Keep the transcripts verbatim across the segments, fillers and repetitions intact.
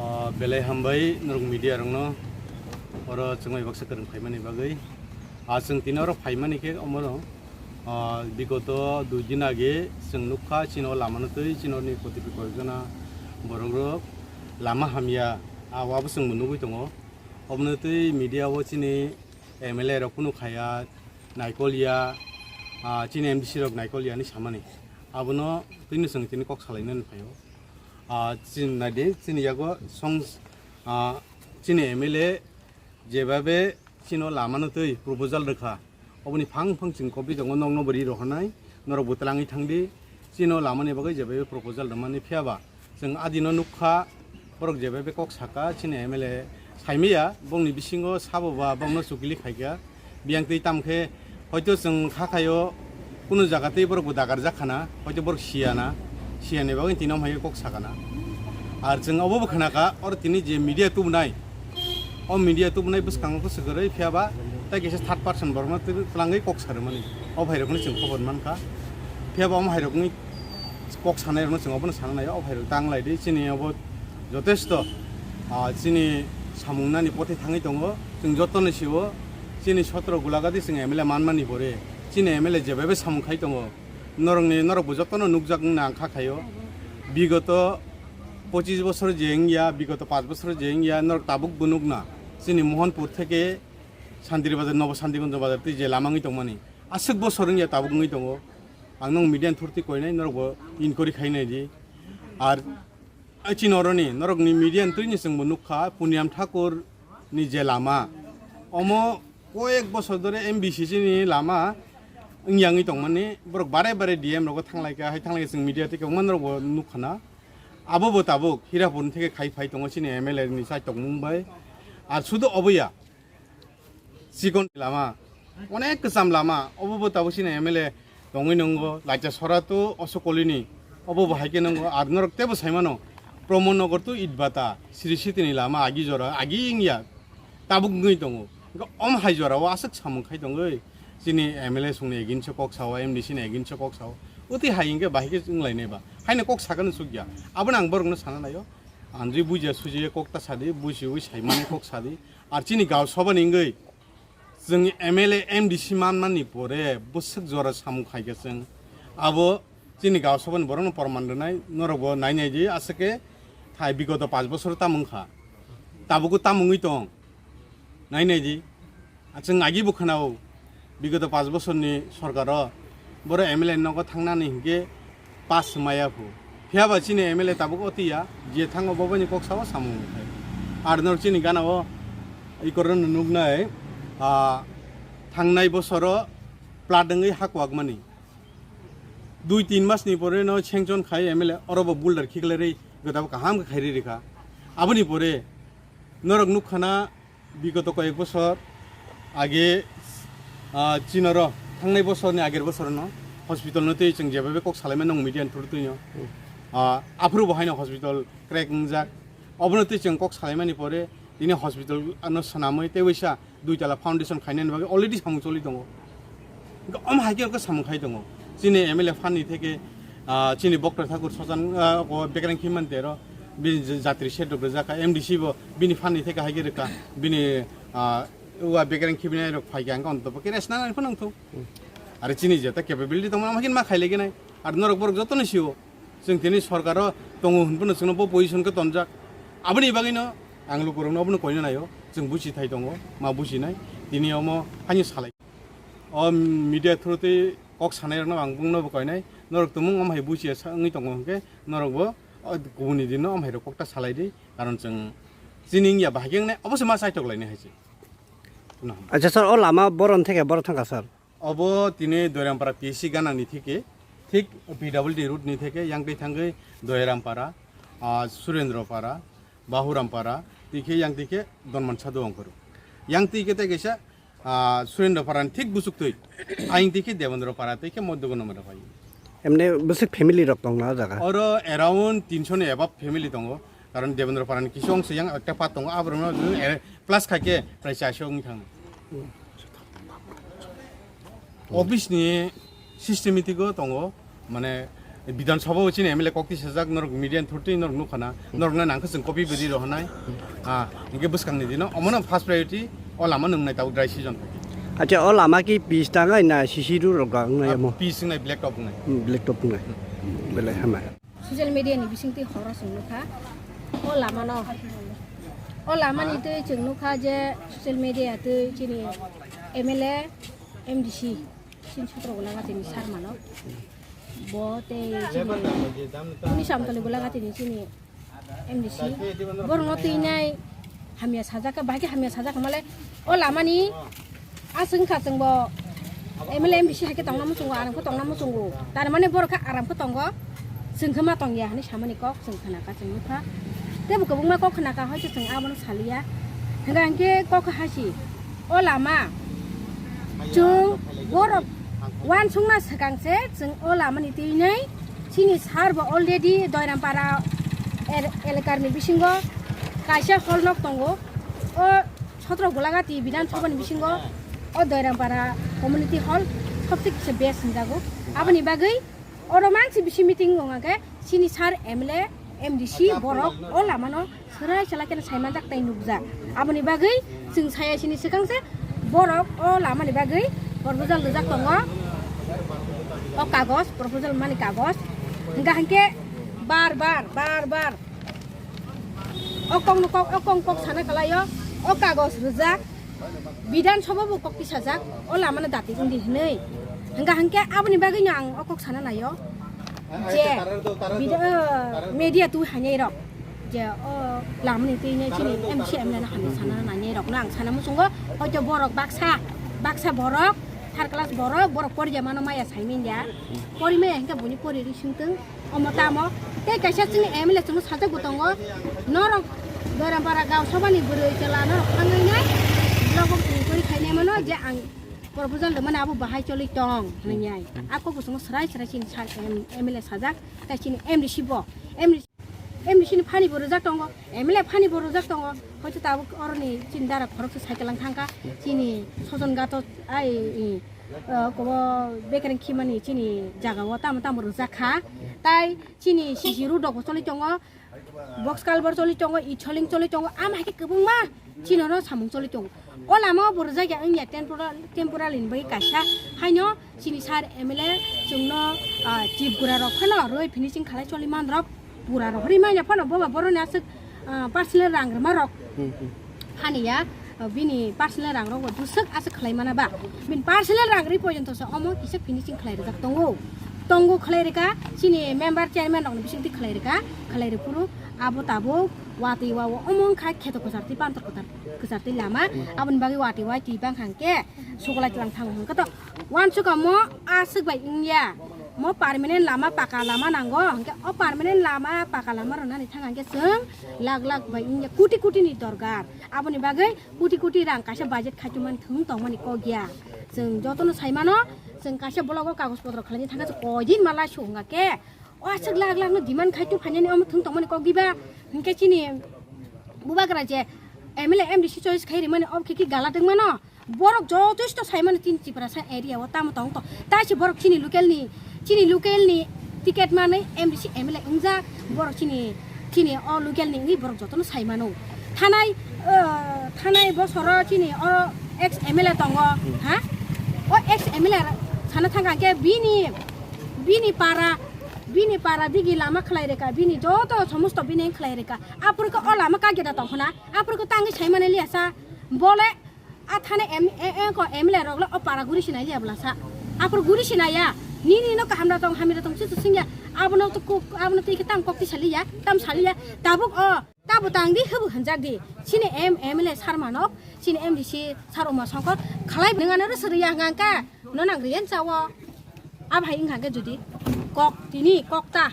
Ah, belai hambai norok media rokno oro chwngmai baksa kwrwng phaimani bagwi. Ah, chwng tini oro phaimani khe omono, ah, bigoto dui din age chwng nukha chini o lamano twi chini oroni kotipi koyekjona borok rok lama hamya, ah, abo chwngbo nugwi tongo. Obono twi media o chini M L A rok kunu khaya, naikol ya, ah, chini M D C rok naikol ya hinwi samani. Abono twino chwng tini kok salainani phaio. Ah, chini naidi, chini yago song, ah, chini M L A jebabe chino lamano twi proposal rwkha. Oboni phang phang chwng kopi tongo, nokno bo ri rohornai, norok bo twlangwi thangdi. Chino lamani bagwi jebabe proposal rwmani phiyaba. Chwng adino nukha, borok jebabe kok saka, chini M L A saimaya, bongni bisingo sabo ba bongno chukli khaikha. Biyang twi tamkhe hoito chwng kha khaio, kunu jaga twi borok bo dagarjak khana, hoito borok siyana, siyani bagwi tini omhai kok sakana. Ar chwng obo bo khnakha, oro tini je media tubunai, o media tubunai bwskango khe swkagwi phiyaba, tei kisa third person borokno twi-, twlangwi kok sarwmani. O bhairokno chwng khobor mankha. Phiyaba omhairokni kok sanairokno chwng obono sana naio, o phairok tang lai di, chini obo jotesto, ah, chini samung nani pothai thangwi tongo. Chwng jotono sio, chini sotro Gulagadi chwng M L A manmani pore, chini M L A jebabe samung khai tongo. Norokni, norokbo jotono nukjak wngna ang kha khaio. Bigoto pochis bosor je wngya, bigoto panch bosor je wngya, norok tabukbo nukna. Chini Mohanpur theke Santiri Bazar, Nobo Santikunjo Bazar twi je lama wngwi tongmani, aswk bosor wngya tabuk wngwi tongo. Ang nong media thurti koinai, norokbo inquiry khainai di. Ar, ah, chini oroni, norokni media ni twini chwngbo nukha, Puniam Thakur ni je lama. Omo koyek bosor dhore M D C ni lama wngya wngwi tongmani, borok bare bare D M rogo thanglaikha, hai thanglaikha chwng media tei kwbangma norokbo nukkhana. Abobo tabuk Hirapur ni theke khai phai tongo chini M L A ni chai tongmung bai. Ar sudu oboya, chikon lama, onek kwcham lama, obo bo tabuk chini M L A tongwi nongo, Lacha Sora to Osok Kolini, obo bo hai khe nongo, ar norok tebo saimano, Pramod Nagar to Itbata, Sri Siti ni lama agi jora, agi wngya, tabuk wngwi tongo. Hwnkhe om hai jora o aswk samung khai tongwi, chini M L A songni against o kok sao, M D C ni against o kok sao, utwi hai hwnkhe bahai khe wnglainai ba, haino kok sakano chukya, abono ang borokno sana naio. Anjui bujiya sujiya kok ta sadi, bujiwi saimani kok sadi. Ar chini gaon sabha ni wngwi chwng M L A M D C manmani pore bwswk jora samung khaikha chwng. Abo chini gaon sabha ni borokno porman rwnai, norokbo nai nai di, aswk khe thai bigoto panch bosor tamo wngkha. Tabukbo tamo wngwi tong. Nai nai di. Chwng agi bo khwnao, bigoto panch bosorni sorkaro boro M L A nogo thangnani hinkhe pass maya phu. Phiyaba chini M L A tabuk otiya, je thango bo boni kok sao samung khai. Ar nor chini gana o ikorno nuknai, ah, thangnai bosoro plat wngwi ha kwakmani. Dui tin mas ni pore no sanction khai M L A, oro bo boulder khiklai rwi, gotabo kaham khe khairwi rikha. Aboni pore norok nukkhana, bigoto koyek bosor age, ah, chinoro thangnai bosorni ager bosorono hospital no twi chwng jebabe kok salaimani nong media ni through twi no. Hmm. Ah, aphuru bo haino hospital crack wngjak. Obono twi chwng kok salaimani pore tini hospital ano swnamwi tei waisa dui tala foundation khainani bagwi already samung choli tongo. Hwnkhe omo hai khe samung khai tongo. Chini M L A phanni theke, ah, chini Bokra Thakur Sojan, ah, o bekereng khimani tero bini jatri sedok rwjak kha, M D C bo bini phanni theke hai khe rwkha, bini, ah, ua bekereng khibinai rok phai khe ang khe ontobokhe resna nang phano nangthung. Are chini jeta capability tongma ama khe ma khailaigenai. Ar norok borok jotono sio. Chwng tini sorkaro tongo hwnphano chwngno bo position khe tonjak. Aboni bagwino ang lukurokno obono koina naio. Chwng buchi thai tongo, ma buchinai. Tini omo haino salai. O media through twi kok sanairokno ang bungno bo koinai. Norok tumung om hai buchiya sa wngwi tongo hwnkhe norokbo o kubuni dinno om hai rok kokta salai di. Karon chwng chini wngya bahai khe wngnai obosi ma chaitok lainai hai se. Acha sir, o lama boron theke boro thangkha sir? Obo tini Doirampara P S C ganani theke, thik P W D route ni theke yang twi thangwi Doirampara, ah, Surendropara, Bahurampara, twi khe yang twi khe Donman Sadhu Ongkoro. Yang twi khe tei kaisa, ah, Surendropara ni thik buchuk twi, ayang twi khe Debendropara twi khe Moddogonomara pai. Emne bwswk family rok tong na o jaga? Oro around tinso ni above family tongo. Karon Debendra Parani kisa ongse yang ekta part tongo, aborokno, eh, plus khaikhe prai chaiso wngwi thang. Office ni systematic o tongo, mane, Bidhan Sabha o chini M L A kok tisajak, norok media ni through twi norok nukha na, norok na nangkhe chwng copy bwrwi rohornai. Ah, hinkhe bwskang ni dino, omono first priority, o lama nwngnai tabuk dry season. Acha, o lama ki pis tangai na C C road rok ga wngnai amo? Pis wngnai, black top wngnai. Hmm, black top wngnai. Belai hamya. Social media ni bisingtwi horo chwng nukha, o lama no, o lama ni twi chwng nukha je social media twi chini M L A, M D C, chini sotro golaga tini sar mano. Bo tei chini Unis Amtali golaga tini chini M D C. Borokno twinai hamya sajak kha, bahai khe hamya sajak kha male o lamani aswk wngkha chwngbo M L A M D C hai khe tongna muchungo, aram khe tongna muchungo. Tar mane borok khe aram khe tongo, chwng khe ma tongya hinwi samani kok chwng khna kha, chwng nukha. Teibo kwbangma kok khna kha, hoito chwng abono saliya. Hwnkha hinkhe kok khe hasi. O lama chwng borok uansukna swkang se chwng o lamani twinai chini sar bo already Doirampara el-, elakar ni bisingo kaisa hall nok tongo. O sotro Golagati Bidhan Sabha ni bisingo o Doirampara community hall sobse kisa best hinjago. Aboni bagwi oro mansi bisi meeting wng khe chini sar M L A, M D C borok o lamano swrai sala khe sai manjak tei nukjak. Aboni bagwi chwng saya sini swkang se borok o lamani bagwi proposal rijak tongo. O kagoj, proposal mani kagoj. Hwnkha hinkhe bar bar, bar bar o kokno kok, o kokno kok sana kalaio, o kagoj rijak. Bidhan Sabha bo kok tisajak, o lamano dati wngdi hinwi. Hwnkha hinkhe aboni bagwino ang o kok sana naio je bida-, media twi hainai rok je o lamani twi nai chini M C M no hamya sana nainai rokno ang sana muchungo, hoito borok baksa, baksa borok third class borok, borok pori ya mano maya sai manya, pori maya hinkhe buini pori ri swngtwng. Omo tamo tei kaisa chini M L A chwngno sajak bo tongo, norok Doirampara gaon sabhani bwrwi chwla norok thangwi nai, blogo twi kori khainai mano je ang proposal rwmani abo bahai choli tong hwnwi. A kok bo chwngno swrai swrai chini sa-, M-, M L A sajak, tei chini M D C bo, M D C, M D C ni phani bo rwjak tongo, M L A phani bo rwjak tongo, hoito tabuk oroni chini dara khoroksa cycle lang thangkha, chini Sojon Gato ai, i, o, kobo bekereng khimani chini jagao tamo tamo rwjak kha. Tai chini C C road rok bo choli tongo, box culvert choli tongo, e-hauling choli tongo, ama hai khe kwbangma chini oro samung choli tongo. O lama o bo rwjak ya wngya temporal-, temporary ni bagwi kaisa. Haino chini sir M L A chwngno, ah, chief gura rok phano rwi finishing khalai choli man rok. Pura rok ri manya phano boba boroni aswk, ah, personal rang rwma rok. Hmm, hmm. Hani ya, ah, bini personal rang rok bo bwswk aswk khlai mana ba. Bini personal rang ri porjonto se omo kisa finishing khlai rijak tongo. Tongo khlai rika chini member chairman rok ni bisingtwi khlai rika, khlai ri phuru abo tabuk watwi wa o omo wngkha kheto kwchar twi pantor kwchar, kwchar twi lama. Aboni bagwi watwi wa twi bang hangke suklai tlang thango hwnkhe to. Wansukha mo aswk bai wngya, mo permanent lama, paka lama nango, hwnkhe o permanent lama, paka lama rwnani thang hwnkhe chwng lakh lakh bai wngya, koti koti ni dorkar. Aboni bagwi koti koti rang kaisa budget khaitwmani thwng tongmani kok ya. Chwng jotono sai mano, chwng kaisa blogo kagoj potro khlaina thangkha, chwng koi din ma laisu wngkha khe, o aswk lakh lakh no demand khaitwng phainani omo thwng tongmani kok diba, hwnkhe chini bubagra je M L A M D C choice khai rimani obo khe ki gala twng mano. Borok jotosto sai mano chini Tiprasa area o tamo tong to. Tai se borok chini local ni, chini local ni ticket manwi M D C M L A wngjak. Borok chini, chini o local ni wngwi borok jotono sai mano. Thanai, o, thanai bosoro chini o ex M L A tongo, ha? O ex M L A sana thangkha khe bini, bini para, bini para digi lama khlai reka, bini joto somosto bini khlai reka. Aphuru khe o lama kageda tong khna, aphuru khe tangwi sai mani liya sa. Bole A thani em-, e-, e-, ko M L A rok le o para guri sinai liya bwla sa. Aphuru guri sinai ya. Nini no kaham da tong, hamya da tong, chuchu singya. Abono to kok, abono twi khe tam kok ti sali ya, tam sali ya. Tabuk o, tabo tang di, hwbu hanjak di. Chini M-, M L A sar mano, chini M D C sar Uma Songkor, khalai bwrwngano rw srwi ya hwnkha hwnkha. No nang riyan chawo. A bhai wngkha khe jodi kok tini kok ta,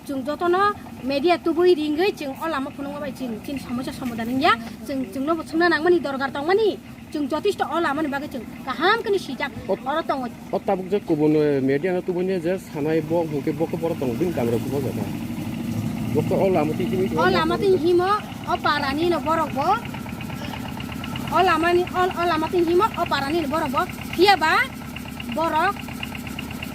chwng jotono media tubui ringwi chwng o lama phunukma bai chwng chini somosya somadan wngya. Chwng, chwngno bo swngna nangmani dorkar tongmani, chwng jotisto o lamani bagwi chwng kaham khe ni sijak. Ot-, oro tongo. O tabuk je kubun, eh, media no tubui je sanai bo hwnkhe bo khe boro tongo bini kamera kubo jata. Bo khe o lama twi tini o lama twi himo o parani no borok bo. O lamani, o, o lama twi himo o parani no borok bo. Phiya ba borok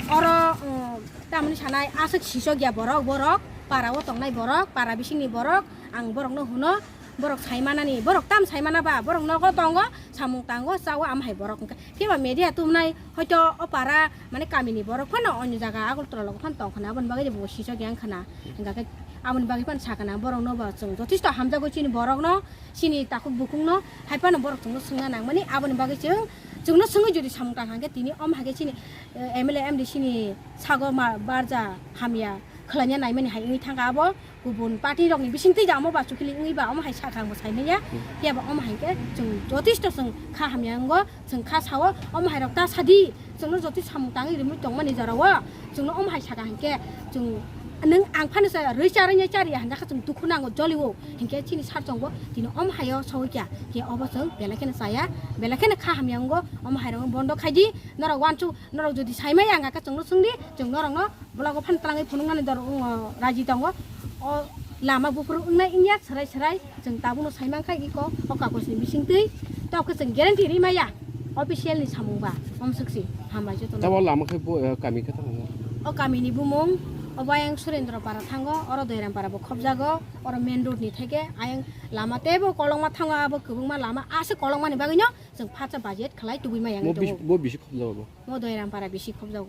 oro, um, Tamoni sanai aswk sisok ya borok, borok para o tongnai borok, para bisingni borok, ang borokno huno, borok saimanani, borok tam saimana ba, borok nogo tongo, samung tango, chawo, am hai borok wngkha. Phiya ba media tumnai, hoito o para, mane kamini borok phano onyo jaga Agartala logo phano tong khna, aboni bagwi bo sisok ya wngkhna. Hingkha khe aboni bagwi phano sakana, borokno bo chwng jothesto hamjago chini borokno, chini takhuk bukhukno, hai phano borok chwngno swngna nangmani, aboni bagwi chwng, chwngno swngwi jodi samung tang hangkhe tini om hai khe chini, eh, M L A, M D C ni sago ma barja hamya khwlaina naimani hai wngwi thangkha abo. Kubun party rokni bisingtwi da omo ba chukili wngwi ba omo hai sakha ang bo saimanya. Hmm. Phiya ba omo hai khe chwng jothesto chwng kha hamya wngo, chwng kha sao, omo hai rok ta sadi, chwngno joto samung tangwi rimwi tongmani jorao chwngno omo hai sakha hinkhe chwng nwng ang phano sa rwi charwi chariya hinjakha chwng dukhu nango jolio hinkhe chini sar chwngbo tini omo haio sawi kya khe obo chwng belai kheno chaya, belai kheno kha hamya wngo, omo hai rok bondo khaidi norok wansuk norok jodi saimaya wngkha khe chwngno swngdi chwng norokno. Vlog o phan twlangwi phunuknani dor, o, raji tongo. O lama buphuru wngnai wngya, swrai swrai chwng tabukno saimankha iko o kagojni bisingtwi. Tei khe chwng guarantee ri maya official ni samung ba. Omswk si, hambai jotono. Tamo lama khe bo, eh, kami khe tamo? O kamini bumung, obo ayang Surendra Para thango, oro Doiram Para bo khobjago, oro main road ni theke ayang lama teibo kolokma thango, abo kwbangma lama aswk kolokmani bagwino chwng phatsa budget khlai tubui maya wngwi tongo. Bo bisi khobjago bo? Mo Doiram Para bisi khobjago.